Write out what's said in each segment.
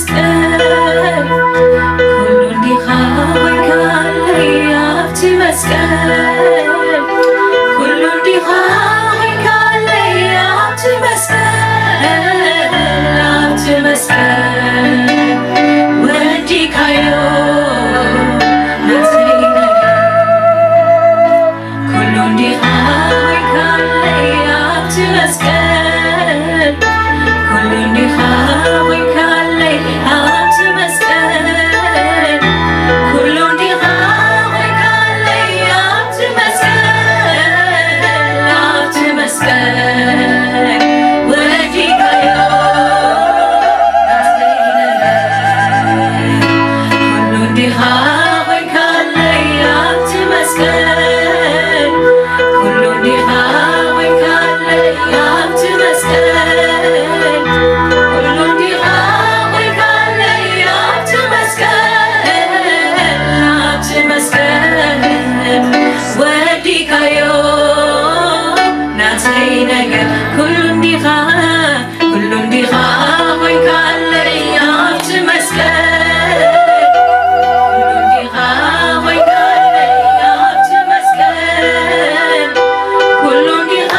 መስቀል፣ ኩሉ እንዲኻ ኮይንካለይ ኣብቲ መስቀል፣ ኩሉ እንዲኻ ኮይንካለይ ኣብቲ መስቀል፣ ኣብቲ መስቀል ወዲካዮ ናተይ ነገር። ኩሉ እንዲኻ ኮይንካለይ ኣብቲ መስቀል፣ ኩሉ እንዲኻ ኮይንካለይ ኣብቲ መስቀል፣ ኩሉ እንዲኻ ኮይንካለይ ኣብቲ መስቀል፣ ኣብቲ መስቀል ወዲካዮ ናተይ ነገር። ኩሉ እንዲኻ ኮይንካለይ ኣብቲ መስቀል፣ ኩሉ እንዲኻ ኮይንካለይ ኣብቲ መስቀል፣ ኩሉ እንዲኻ ኮይንካለይ ኣብቲ መስቀል፣ ኣብቲ መስቀል ወዲካዮ ናተይ ነገር። ኩሉ እንዲኻ፣ ኩሉ እንዲኻ ኮይንካለይ ኣብቲ መስቀል፣ ኩሉ እንዲኻ ኮይንካለይ ኣብቲ መስቀል፣ ኩሉ እንዲኻ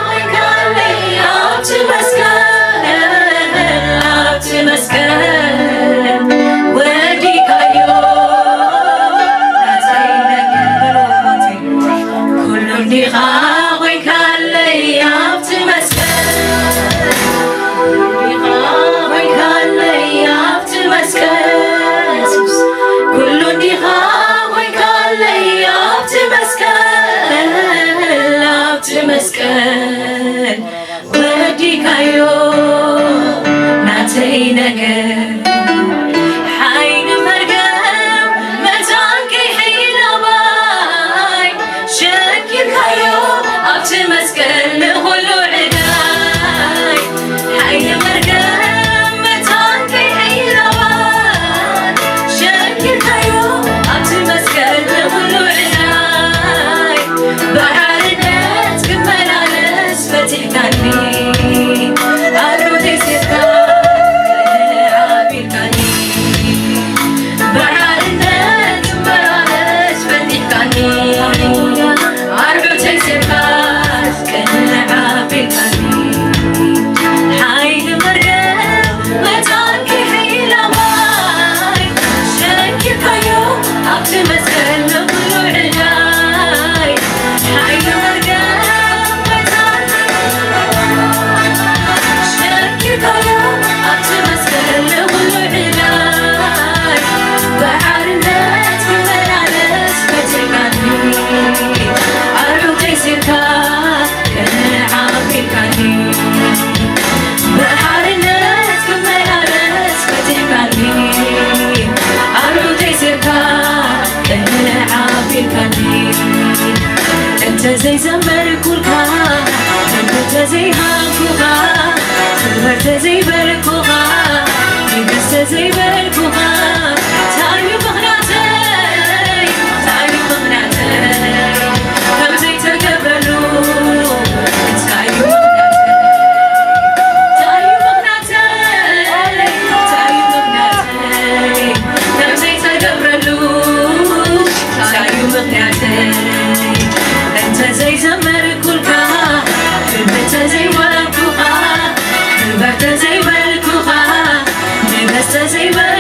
ኮይንካለይ ኣብቲ መስቀል፣ ኣብቲ መስቀል ወዲካዮ ናተይ ነገር። ኩሉ እንዲኻ ኮይንካለይ ኣብቲ መስቀል፣ ኩሉ እንዲኻ ኮይንካለይ ኣብቲ መስቀል፣ ኩሉ እንዲኻ ኮይንካለይ ኣብቲ መስቀል፣ ኣብቲ መስቀል ወዲካዮ ናተይ ነገር። ሓይሊ መርገም መታን ከይሕይል ኣባይ ሸኪምካዮ ኣብቲ መስቀል ንኹሉ ዕዳይ። ሓይሊ መርገም መታን ከይሕይል ኣባይ ሸኪምካዮ ኣብቲ መስቀል ንኹሉ ዕዳይ። ብሓርነት ክመላለስ ፈቲሕካኒ፣ ኣርዑተይ ሴርካ ኣቢልካኒ። ብሓርነት ክመላለስ ፈቲሕካኒ፣ ኣርዑተይ ሴርካ ቅንዕ ኣቢልካኒ። ሓይሊ መርገም መታን ክሕይል ኣባይ ሸኪምካዮ ኣብቲ መስቀል ንኹሉ ዕዳይ። ሓይሊ መርገም መታን ሸኪምካዮ ኣብቲ መስቀል ንኹሉ ዕዳይ። ብሓርነት ክመላለስ ፈቲሕካኒ፣ ኣርዑተይ ሴርካ ቅንዕ ኣቢልካኒ። ብሓርነት ክመላለስ ፈቲሕካኒ፣ ኣርዑተይ ሴርካ ቅንዕ ኣቢልካኒ። እንተ ዘይዘመርኩልካ፣ እንተ ዘይሃንኩኻ፣ ክበር ተዘይበልኩኻ፣ ንገስ ተዘይበልኩኻ፣ እንታይ እዩ ምኽንያተይ? እንታይ እዩ ምኽንያተይ? ከም ዘይተገብረሉ እንታይ እዩ ምኽንያተይ? እንታይ እዩ ምኽንያተይ? እንታይ እዩ ምኽንያተይ? ከም ዘይተገብረሉ እንታይ እዩ ምኽንያተይ? እንተ ዘይዘመርኩልካ፣ ክብር ተዘይበልኩኻ፣ ክበር ተዘይበልኩኻ፣ ንገስ ተዘይበል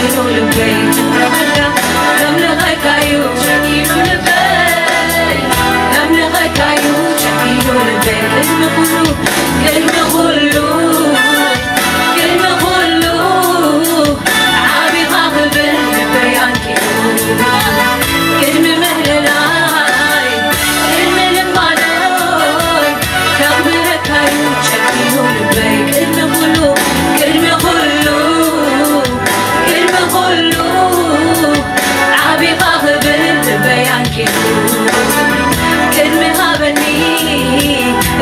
ጨኪኑ ልበይ፣ ከምለኸካ ከምለኸካዩ ጨኪኑ ልበይ፣ ከምለኸካዩ ጨኪኑ ልበይ። ቅድሚ ኩሉ፣ ቅድሚ ኩሉ፣ ቅድሚ ኩሉ ዓቢኻ ክብል ልበይ ኣንቂዱ። ቅድሚ ምህለላይ፣ ቅድሚ ልማዶይ፣ ከኽብረካዩ ጨኪኑ ልበይ። ቅድሚ ኩሉ፣ ቅድሚ ኩሉ፣ ቅድሚ ኩሉ ዓቢኻ ክብል ልበይ ኣንቂዱ። ቅድሚ ሃበኒ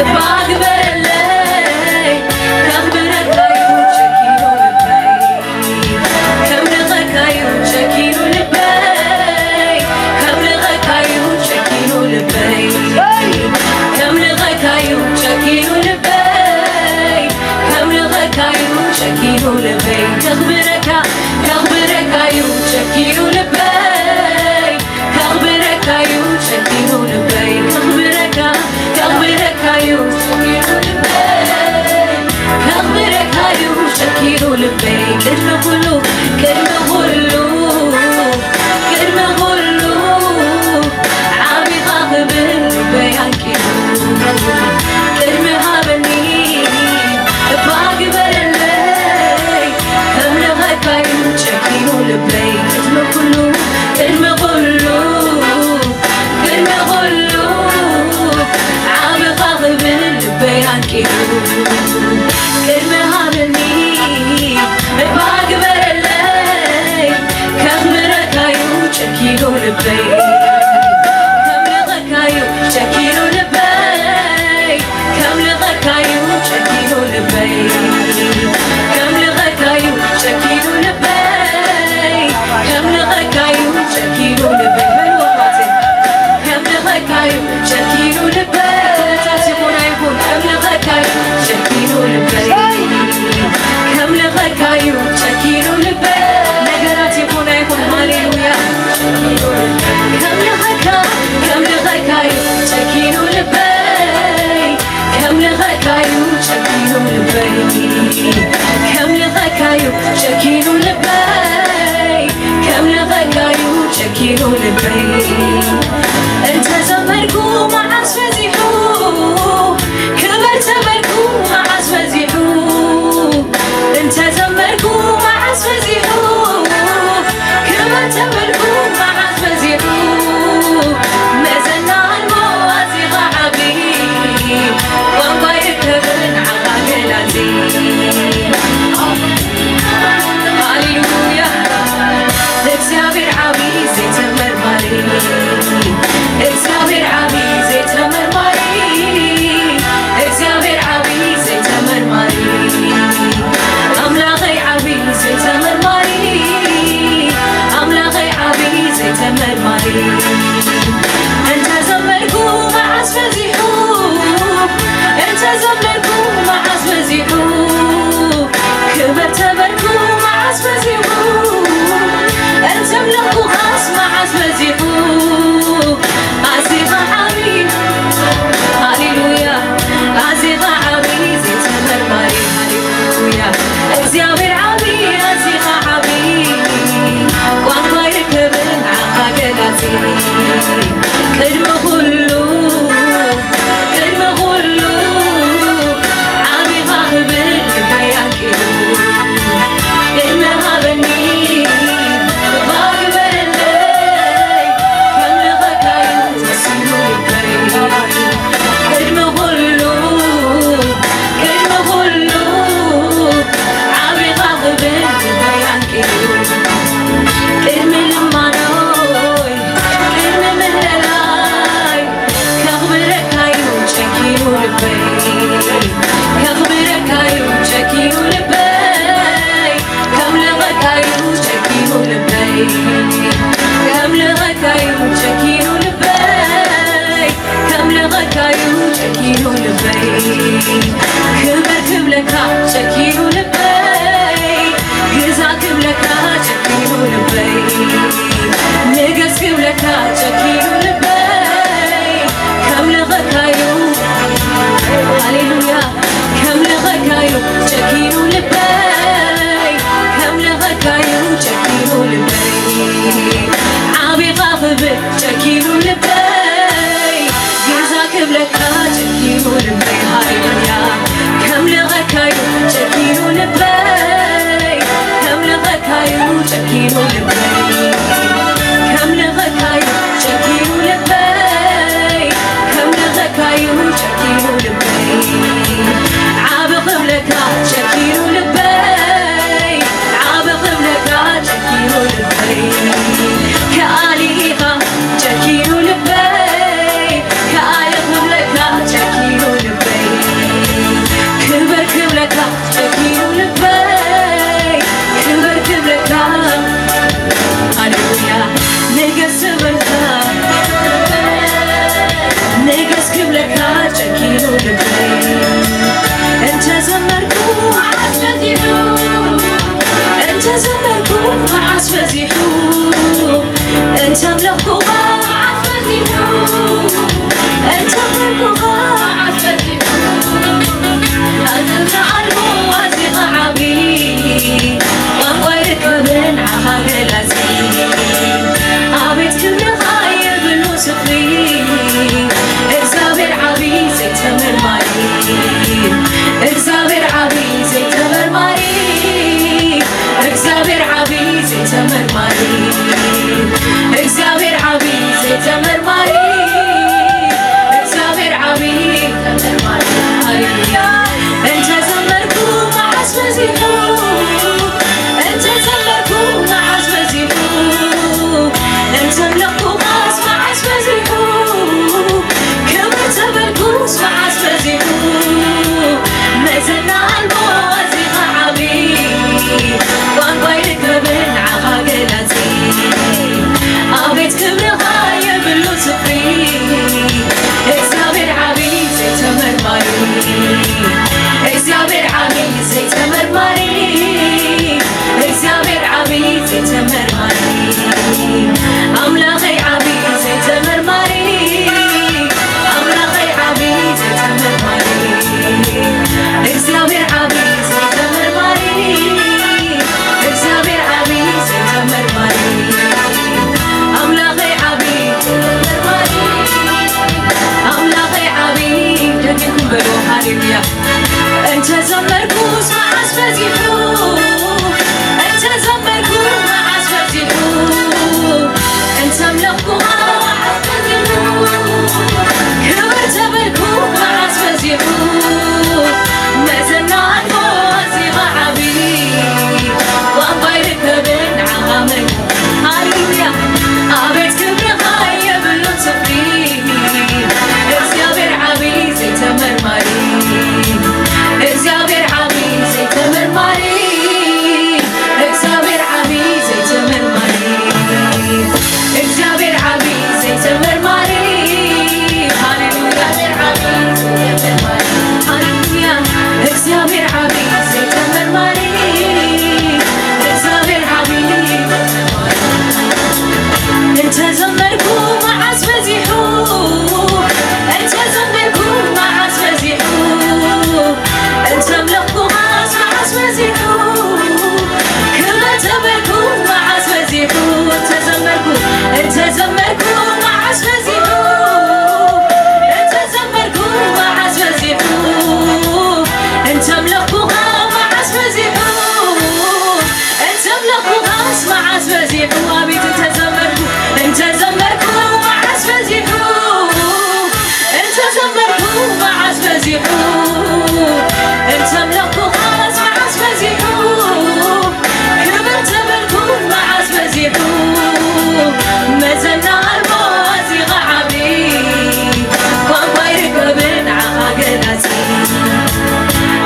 እባ ግበረለይ፣ ከኽብረካዩ ጨኪኑ ልበይ። ከምለኸካዩ ጨኪኑ ልበይ፣ ከምለኸካዩ ጨኪኑ ልበይ፣ ከምለኸካዩ ጨኪኑ ልበይ፣ ከምለኸካዩ ጨኪኑ ልበይ። ከኽብረካ፣ ከኽብረካዩ ጨኪኑ ልበይ፣ ከኽብረካዩ ጨኪኑ ልበይ፣ ከኽብረካ፣ ከኽብረካዩ ጨኪኑ ልበይ፣ ከኽብረካዩ ጨኪኑ ልበይ። ቅድሚ ኩሉ፣ ቅድሚ ኩሉ፣ ቅድሚ ኩሉ ዓቢኻ ክብል ልበይ ኣንቂዱ። ቅድሚ ሃበኒ እባ ግበረለይ፣ ከምለኸካዩ ጨኪኑ ልበይ። ቅድሚ ኩሉ፣ ቅድሚ ኩሉ፣ ቅድሚ ኩሉ ዓቢኻ ክብል ልበይ ኣንቂዱ። ቅድሚ ሃበኒ እባ ግበረለይ፣ ከኽብረካዩ ጨኪኑ ልበይ። ከምለኸካዩ ጨኪኑ ልበይ፣ ከምለኸካዩ ጨኪኑ ልበይ፣ ከምለኸካዩ ጨኪኑ ልበይ፣ ከምለኸካዩ ጨኪኑ ልበይ። በሉ ኣሕዋተይ፣ ከምለኸካዩ ጨኪኑ ልበይ። ኩነታት ይኹን ኣይኹን፣ ከምለኸካዩ ጨኪኑ ልበይ፣ ከምለኸካዩ ጨኪኑ ልበይ። ነገራት ይኹን ኣይኹን፣ ሃሌሉያ። ከምለኸካ፣ ከምለኸካዩ ጨኪኑ ልበይ፣ ከምለኸካዩ ጨኪኑ ልበይ፣ ከምለኸካዩ ጨኪኑ ልበይ፣ ከምለኸካዩ ጨኪኑ ልበይ። እንተዘመርኩ መዓስ በዚሑ፣ ክበር ተበልኩ መዓስ በዚሑ፣ እንተዘመርኩ መዓስ በዚሑ፣ ክበር ተበልኩ መዓስ በዚሑ፣ መዘና ኣልቦ ኣዚኻ ዓቢ፣ ቋንቋ ይርከብን ዓኻ ገላጺ። ሃሌሉያ። እግዚኣብሔር ዓቢ ዘይተመርማሪ፣ እግዚኣብሔር ዓቢ ዘይተመርማሪ፣ እግዚኣብሔር ዓቢ ዘይተመርማሪ፣ ኣምላኸይ ዓቢ ዘይተመርማሪ፣ ኣምላኸይ ዓቢ ዘይተመርማሪ። እንተ ዘመርኩ መዓስ በዚሑ፣ እንተ ዘመርኩ መዓስ በዚሑ፣ ክበር ተበልኩ መዓስ በዚሑ፣ እንተ ኣምለኽኩኻስ መዓስ በዚሑ። ኣዚኻ ዓቢ፣ ሃሌሉያ፣ ኣዚኻ ዓቢ ዘይተመርማሪ፣ ሃሌሉያ፣ እግዚኣብሔር ዓቢ፣ ኣዚኻ ዓቢ፣ ቋንቋ ይርከብን ዓኻ ገላጺ፣ ቅድሚ ኩሉ፣ ቅድሚ ኩሉ ዓቢኻ ክብል ልበይ ኣንቂዱ። ቅድሚ ሃበኒ እባ ግበረለይ፣ ከምልኸካዩ ወሲኑ ልበይ። ቅድሚ ኩሉ፣ ቅድሚ ኩሉ ዓቢኻ ክብል ልበይ ኣንቂዱ። ቅድሚ ልማኖይ፣ ቅድሚ ምህለላይ፣ ከኽብረካዩ ጨኪኑ ልበይ፣ ከኽብረካዩ ጨኪኑ ልበይ፣ ከምልኸካዩ ጨኪኑ ልበይ፣ ከምልኸካዩ ጨኪኑ ልበይ፣ ከምልኸካዩ ጨኪኑ ልበይ፣ ክበር ክብለካ ጨኪኑ ልበይ፣ ግዛ ክብለካ ጨኪኑ ልበይ፣ ንገስ ክብለካ ጨኪኑ ልበይ፣ ከምልኸካዩ፣ ሃሌሉያ፣ ከምልኸካዩ ጨኪኑ ልበይ፣ ከምልኸካዩ ጨኪኑ ልበይ ዓቢኻ ክብል ጨኪኑ ልበይ ግዛ ክብለካ ጨኪኑ ልበይ ሃሌሉያ ከምልኸካዩ ጨኪኑ ልበይ ከምልኸካዩ ጨኪኑ ልበይ ከምልኸካዩ ጨኪኑ ልበይ ከምልኸካዩ ጨኪኑ ልበይ ዓቢ ክብለካ ጨኪኑ ልበይ ዓቢ ክብለካ ጨኪኑ ልበይ ከኣሊ ኢኻ ጨኪኑ ልበይ ከኣሊ ክብለካ ጨኪኑ ልበይ ክብር ክብለካ ጨኪኑ ልበይ ክብር ክብለካ ሃሌሉያ ንገስ ክብለካ ንገስ ክብለካ ጨኪኑ ልበይ እንተ ዘመርኩ መዓስ በዚሑ እንተ ዘመርኩ መዓስ በዚሑ እንተ ኣምለኽኩኻ መዓስ በዚሑ እንተ ኣምለኽኩኻ መዓስ በዚሑ ኣዝና ኣልቦ ኣዚኻ ዓቢ ቋንቋ ይርከብን ዓኻ ገላጺ ኣቤት ክብርኻ የብሉ ስፍሪ እግዚኣብሔር ዓቢ ዘይተመርማሪ እግዚኣብሔር ዓቢ ዘይተመርማሪ እግዚኣብሔር ዓቢ ዘይተመርማሪ እግዚኣብሔር ዓቢ ዘይተመርማሪ እግዚኣብሔር ዓቢ ዘይተመርማሪ ሃሌሉያ እንተ ዘመርኩ መዓስ በዚሑ እንተ ዘመርኩ መዓስ በዚሑ እንተ ኣምለኽኩኻስ መዓስ በዚሑ ክብር ተበልኩስ መዓስ በዚሑ መዘና ኣልቦ ኣዚኻ ዓቢ ቋንቋ ይርከብን ዓኻ ገላጺ ኣቤት ክብርኻ የብሉ ስፍሪ እግዚኣብሔር ዓቢ ዘይተመርማሪ እግዚኣብሔር ዓቢ ዘይተመርማሪ እግዚኣብሔር ዓቢ ዘይተመርማሪ ኣምላኸይ ዓቢ ዘይተመርማሪ ኣምላኸይ ዓቢ ዘይተመርማሪ እግዚኣብሔር ዓቢ ዘይተመርማሪ እግዚኣብሔር ዓቢ ዘይተመርማሪ ኣምላኸይ ዓቢ ዘይተመርማሪ ኣምላኸይ ዓቢ ደጊምኩም በሉ ሃሌሉያ እንተ ዘመርኩስ መዓስ በዚሑ እንተ ዘመርኩ መዓስ በዚሑ እንተ ኣምለኽኩኻ መዓስ በዚሑ ክብር ተበልኩ መዓስ በዚሑ መዘና ኣልቦ ኣዚኻ ዓቢ ቋንቋ ይርከብን ዓኻ መን ሃሌሉያ ኣቤት ክብርኻ የብሉን ስፍሪ እግዚኣብሔር ዓቢ ዘይተመርማሪ እግዚኣብሔር ዓቢ ዘይተመርማሪ እግዚኣብሔር ዓቢ ዘይተመርማሪ እግዚኣብሔር ዓቢ ዘይተመርማሪ ሃሌሉያ እግዚኣብሔር ዓቢ ዘይተመርማሪ ሃሌሉያ እግዚኣብሔር ዓቢ ዘይተመርማሪ እግዚኣብሔር ዓቢ እንተ ዘመርኩ መዓስ በዚሑ እንተ ዘመርኩ መዓስ በዚሑ እንተ ኣምለኽኩኻስ መዓስ በዚሑ ክብር ተበልኩ መዓስ በዚሑ እንተ ዘመርኩ እንተ ዘመርኩ መዓስ በዚሑ እንተ ዘመርኩ መዓስ በዚሑ እንተ ኣምለኽኩኻ መዓስ በዚሑ እንተ ኣምለኽኩኻስ መዓስ በዚሑ ኣቤት እንተ ዘመርኩ እንተ ዘመርኩ መዓስ በዚሑ እንተ ዘመርኩ መዓስ በዚሑ እንተ ኣምለኽኩኻስ መዓስ በዚሑ ክብር ተበልኩ መዓስ በዚሑ መዘና ኣልቦ ኣዚኻ ዓቢ ቋንቋ ይርከብን ዓኻ ገላጺ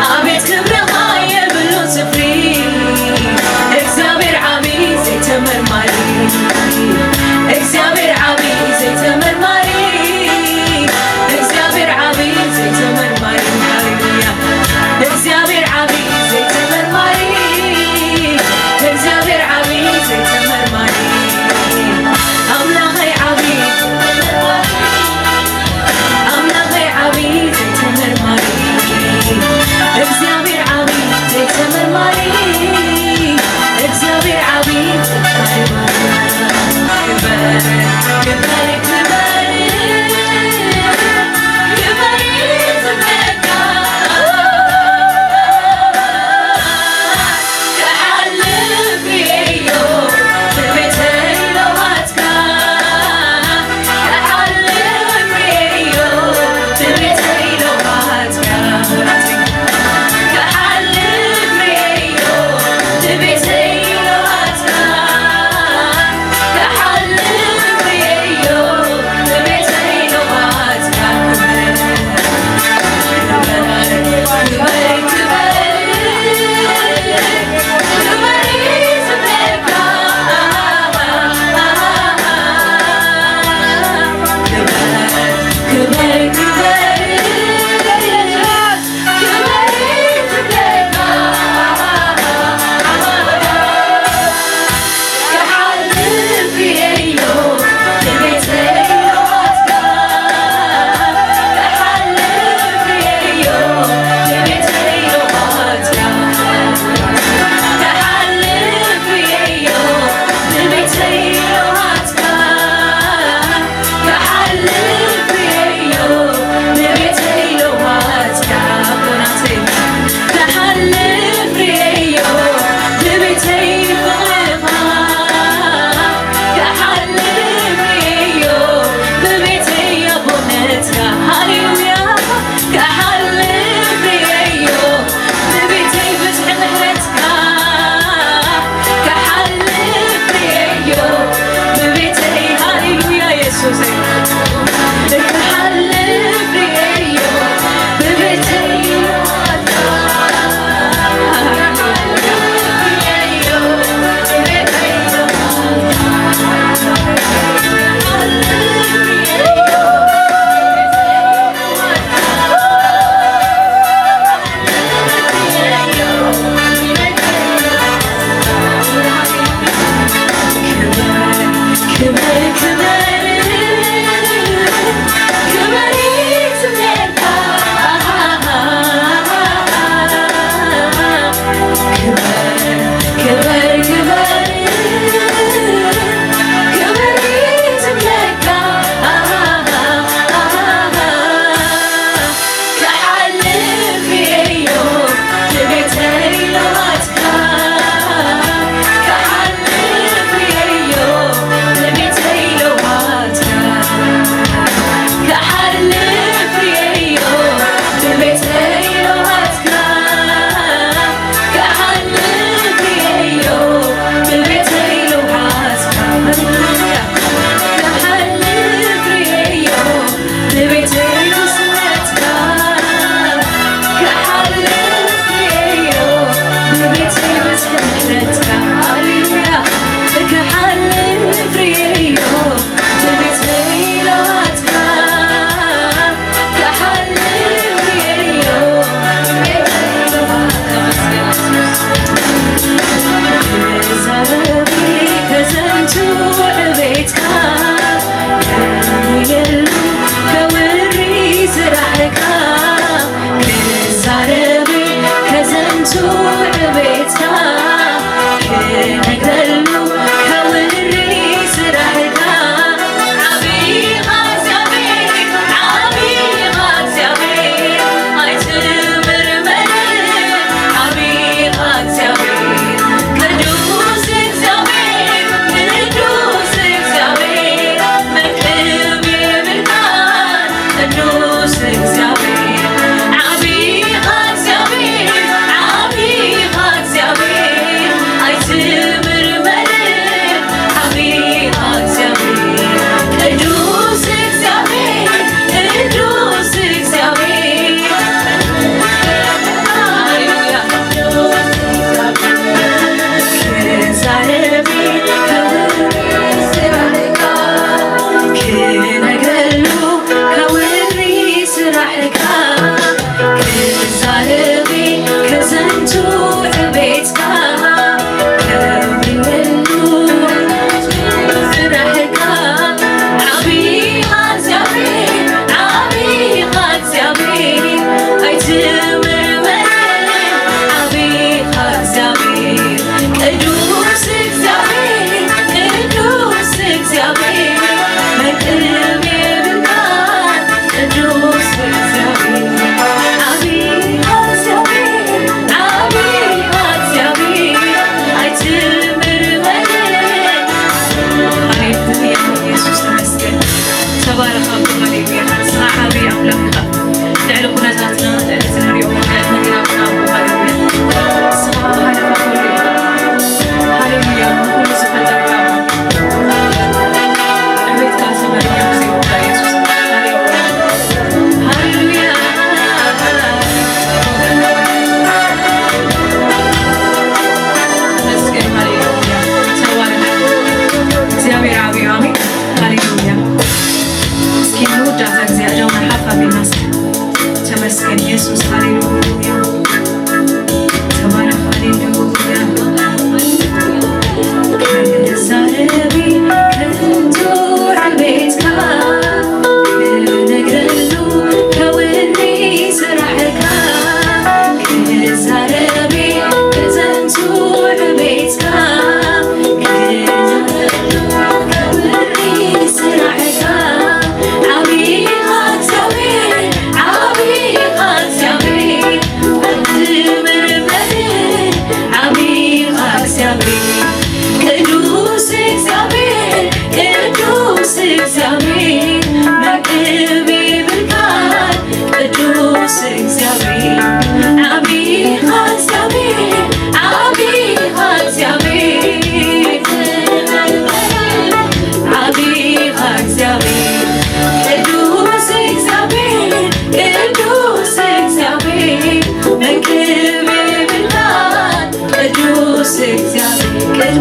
ኣቤት ክብርኻ የብሉ ስፍሪ እግዚኣብሔር ዓቢ ዘይተመርማሪ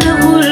ንኹሉ